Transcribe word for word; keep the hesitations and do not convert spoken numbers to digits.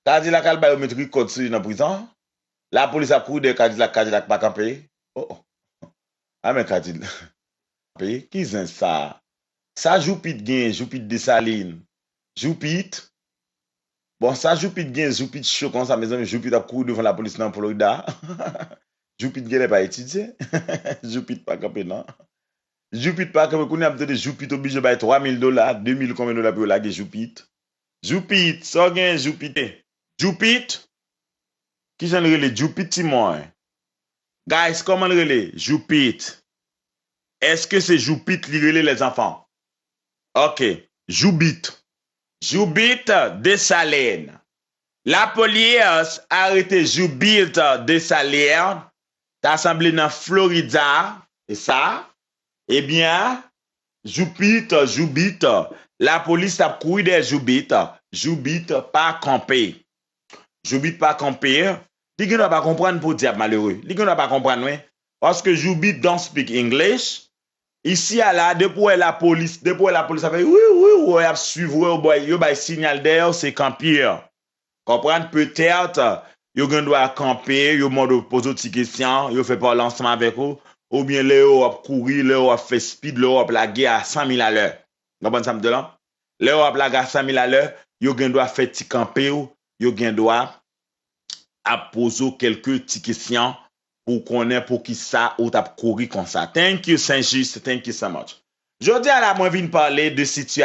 Kadilak al ba yo met rikòd sou li nan prizon. Lapolis ap kouri dèyè Kadilak, Kadilak pa kanpe. Oh, oh. A men Kadilak. Ki zen sa? Sa Joupit gen, Joupit Desalin? Joupit? Bon, sa Joupit gen, Joupit cho konsa, mezanmi, Joupit ap kouri devan lapolis nan Florida. Joupit genlè pa etidye. Joupit pa kanpe, non. Joupit pa kanpe, kounye a ap tande Joupit oblije bay twa mil dola, de mil konbyen dola pou yo lage Joupit. Joupit, sa w gen, Joupit? Joupit? Kijan l rele? Joupit Timon. Guys, kòman l rele? Joupit. Èske se Joupit li rele, lèzanfan? Ok, Joubit. Joubit Desalin. Lapolis arete Joubit Desalin. Ta sanble nan Florida, e sa? Ebyen, Joupit, Joubit. Lapolis t ap kouri dèyè Joubit. Joubit pa kanpe. Joubit pa kanpe. Li gendwa pa konprann, podyab malere. Li gendwa pa konprann, wi. Paske Joubit don't speak English. Isi a la, depi w wè lapolis, depi w wè lapolis ap fè wi, wi, wi, y ap swiv ou, yo bay, yo bay sinyal dèyè w, se kanpe. Konprann? Petèt, yo gendwa kanpe, yo mande w, poze w ti kesyon, yo fè pale ansanm avèk ou, oubyen lè yo ap kouri, lè yo ap fè speed, lè yo ap lage a san mil alè. Konprann sa m di w la? Lè yo ap lage a san mil alè, yo gendwa fè ti kanpe w, yo gendwa ap poze w kèlke ti kesyon pou w konnen poukisa ou t ap kouri konsa. Thank you, Saint Just. Thank you so much. Jodi a la, mwen vin pale de sitiyasyon